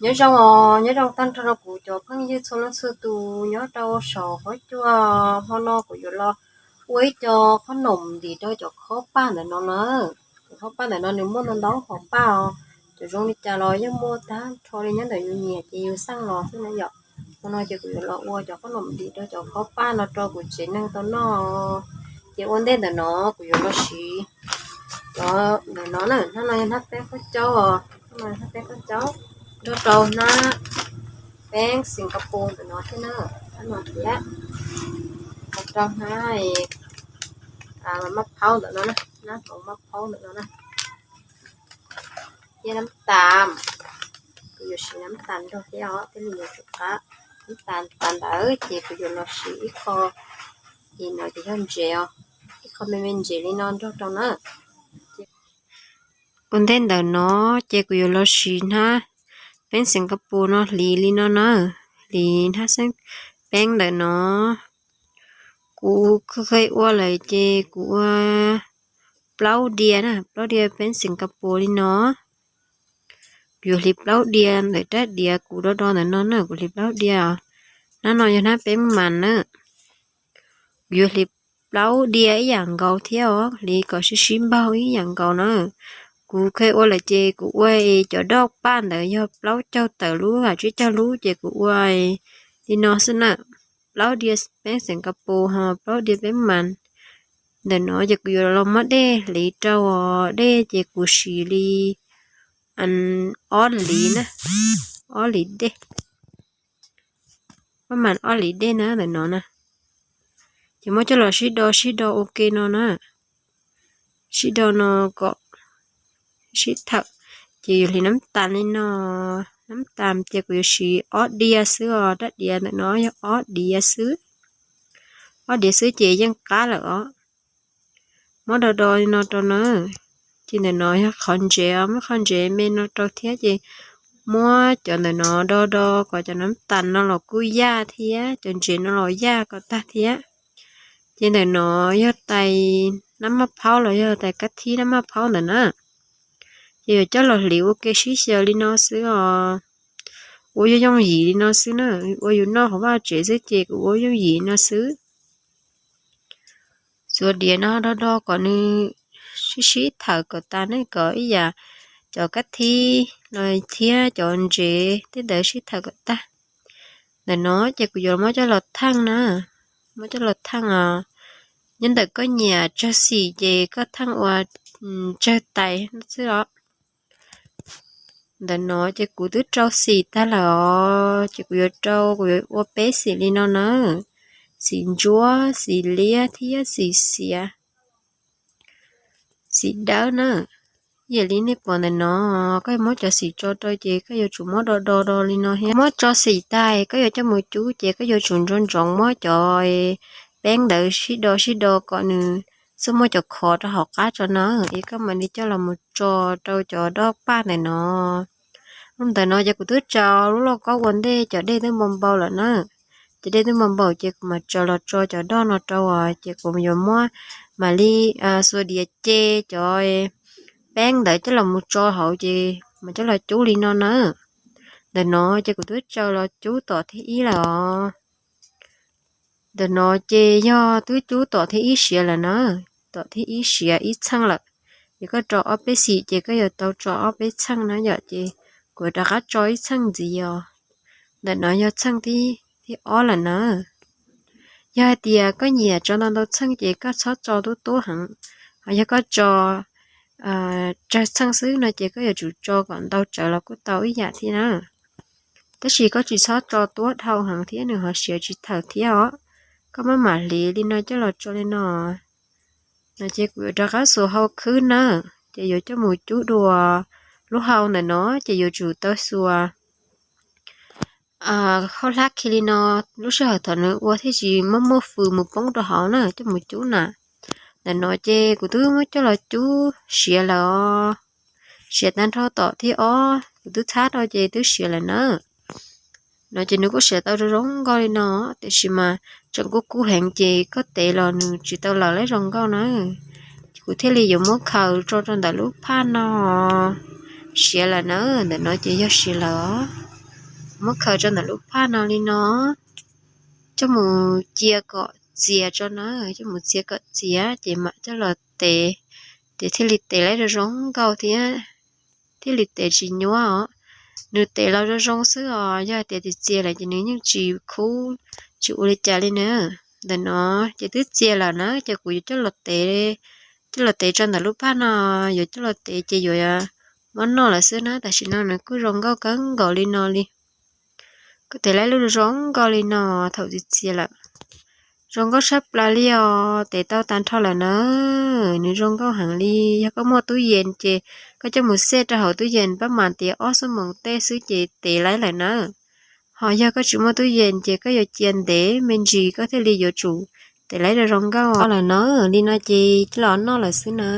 Nyob zoo os, nyob zoo tag nrho rau kuv cov phooj ywg txhua leej txhua tus nyob rau saum huab cua. Hmo no kuv yuav los ua ib co qhob noom ntim rau cov khob paj ntawm no na. Cov khob paj ntawm no nws muaj ntau ntau hom paj os, cov zoo li cas los yeej muaj tag nrho li, nyob ntawm yus nyiam ces yus xaj los xwb na yom. Hmo no ces kuv yuav los ua cov qhob noom ntim rau cov khob paj no rau kuv tsev neeg tau noj. Ces ua ntej ntawm no kuv yuav los siv cov ntawm no na, hnab no yog hnab peeb khaub caub os, hnab no yog hnab peeb khaub caub. Nrog rau hnab peeb Singapore ntawm no thiab na, hnab no thiab, nrog rau hnab maj phaub ntawm no na, hnab hmoov maj phaub ntawm no na, thiab nab tas. Kuv yuav siv nab tas nrog thiab os, thiaj li yuav tsum qab. Nab tas tas ntawd ces kuv yuav los siv ib qho, ib no ces yog ntsev os, ib qho me me ntsev li no nrog rau na. Ua ntej ntawm no ces kuv yuav los siv hnab peeb Singapore no hliv li no na, hliv hnab xeeb peeb ntawm no. Kuv kheev ua lawm ces kuv ua plaub diav na, plaub diav peeb Singapore li no. Kuv yuav hliv plaub diav ntawm rab diav kuv do do ntawm no na, kuv hliv plaub diav os. Hnab no yog hnab peeb mas na. Kuv yuav hliv plaub diav ib yam nkaus thiab os, hliv kom sib sib npaug ib yam nkaus na. Kuv kheev ua lawm ces kuv ua cov doj paj ntawd yog plaub caug tawm lub, tsib caug lub ces kuv ua li no xwb na. Plaub diav peeb Singapore ho plaub diav peeb mas. Ntawm no ces kuv yuav los muab dej hliv rau, dej ces kuv siv li ob liv na, ob liv dej. Paj mas ob liv dej na ntawm no na. Ces muab coj los sib do sib do ua ke no na. Sib do no kom sib thawm, ces yuav hliv nab tas li no. Nab tas ces kuv yuav siv ob diav xwb os, rab diav ntawm no yog ob diav xwb. Ob diav xwb ces yeej qab lawm os. Muab do do li no rau na. Ces ntawm no yog qhov ntsev os, muab qhov ntsev me no rau thiab ces muab cov ntawm no do do kom cov nab tas no los kuj yaj thiab cov ntsev no los yaj kom tag thiab. Ces ntawm no yog tais nab maj phaub los yog tais kab thib nab maj phaub ntawm na. Ces yuav coj los hliv ua ke sib xyaw li no xwb os. Ua yooj yooj yim li no xwb na, ua yus noj hauv vaj tsev xwb ces kuv ua yooj yim no xwb. Xuas diav no do do kom nws sib sib thawm kom tas ne, kom ib yam cov kab thib los thiab cov ntsev tej ntawd sib thawm kom tag. Ntawm no ces kuv yuav muab coj los theej na, muab coj los theej os. Nyob ntawm koj nyiam tsawg xim ces koj theej ua tsawg tais xwb os. Ntawm no ces kuv twb rau xim tag lawm os, ces kuv yuav rau, kuv yuav ua peb xim li no na, xim ntsuab, xim liab thiab xim xiav, xim dawb na. Yam li nej pom ntawm no, koj yuav muab cov xim tso rau ces koj yuav tsum muab do do do li no thiab. Muab tso xim tag koj yuav coj mus cub ces koj yuav tsum ntsoov ntsoov muab cov peeb ntawd sib do sib do kom nws txhob muaj cov khov rau hauv qab tso na, es koj mam li coj los mus tso rau cov doj paj ntawm no. Lub ntawm no ces kuv twb tsaws lub lauj kaub ua ntej, cov dej twb npau npau lawm na. Cov dej twb npau npau ces kuv mam tsaws los tso cov doj no rau, ces kuv yuav muab mam li xuas diav ce cov peeb ntawd coj los mus tso hauv ces mam coj los cub li no na. Ntawm no ces kuv twb tsaws los cub tom thib ib lawm os. Ntawm no ces yog twb cub tom thib ib siav lawm na, tom thib ib siav ib txheej lawm. Ces koj rau ob peb xim ces koj yuav tau tso ob peb txheej na yom, ces kuv rov qab tso ib txheej ntxiv os. Ntawm no yog txheej thib ob lawm na. Yog hais tias koj nyiam tso ntau ntau txheej ces koj txhob tso tub tub heev, ho yog koj tso tsawg txheej xwb no ces koj yuav tsum tso kom ntau tsawv los kuj tau ib yam thiab na. Tab sis koj tsis txhob tso tuab dhau heev thiab nws ho siav tsis thawm thiab os. Koj muab mam hliv li no coj los tso li no. No ces kuv yuav rov qab xuas hau khwb na, ces yuav coj mus cub dua. Lub hau ntawm no ces yuav tsum tau xuas hauj hlab khi li no, lub sij hawm thaum nws ua thiaj tsis muaj muaj fws mus poob rau hauv na, coj mus cub na. Ntawm no ces kuv twb muab coj los cub siav lawm os. Siav tag nrho tom thib ob kuv twb txhab rau ces twb siav lawm na. No ces nws kuj siav tau zoo zoo nkauj li no, tiam sis mas tseem kub kub heev ces koj tev los nws tsis tau lawm lawm zoo nkauj na. Kuv thiaj li yuav muab khaws tso rau ntawm lub phaj no. siav lawm na, ntawm no ces yog siav lawm os. Muab khaws rau ntawm lub phaj no li no, coj mus cia kom txias tso na, coj mus cia kom txias ces mam coj los tev, ces thiaj li tev laib zoo zoo nkauj thiab, thiaj li tev tsis nyuab os. Nws tev los zoo zoo xwb os, yog hais tias txias txias lawm ces nws yeej tsis khub, tsis ua li cas li na. Ntawm no ces twb txias lawm na, ces kuv yuav coj los tev, coj los tev tso ntawm lub phaj no, yuav coj los tev ces yuav muab noj lawm xwb na. Tam sim no nws kuj zoo nkauj kawg nkaus li no li. Kuj tev laib lub zoo nkauj li no thaum txias txias lawm. Zoo nkauj tshaj plaws li os, tev tau tag nrho lawm na. Nws zoo nkauj heev li, yog koj muaj tub yees ces koj coj mus xej rau hauv tub yees pab mas tias ob xuab moos tej xwb ces tev laib lawm na. Ho yog koj tsis muaj tub yees ces koj yuav cia ntev me ntsis koj thiaj li yuav tsum tev laib zoo zoo nkauj lawm na. Li no ces coj los noj lawm xwb na.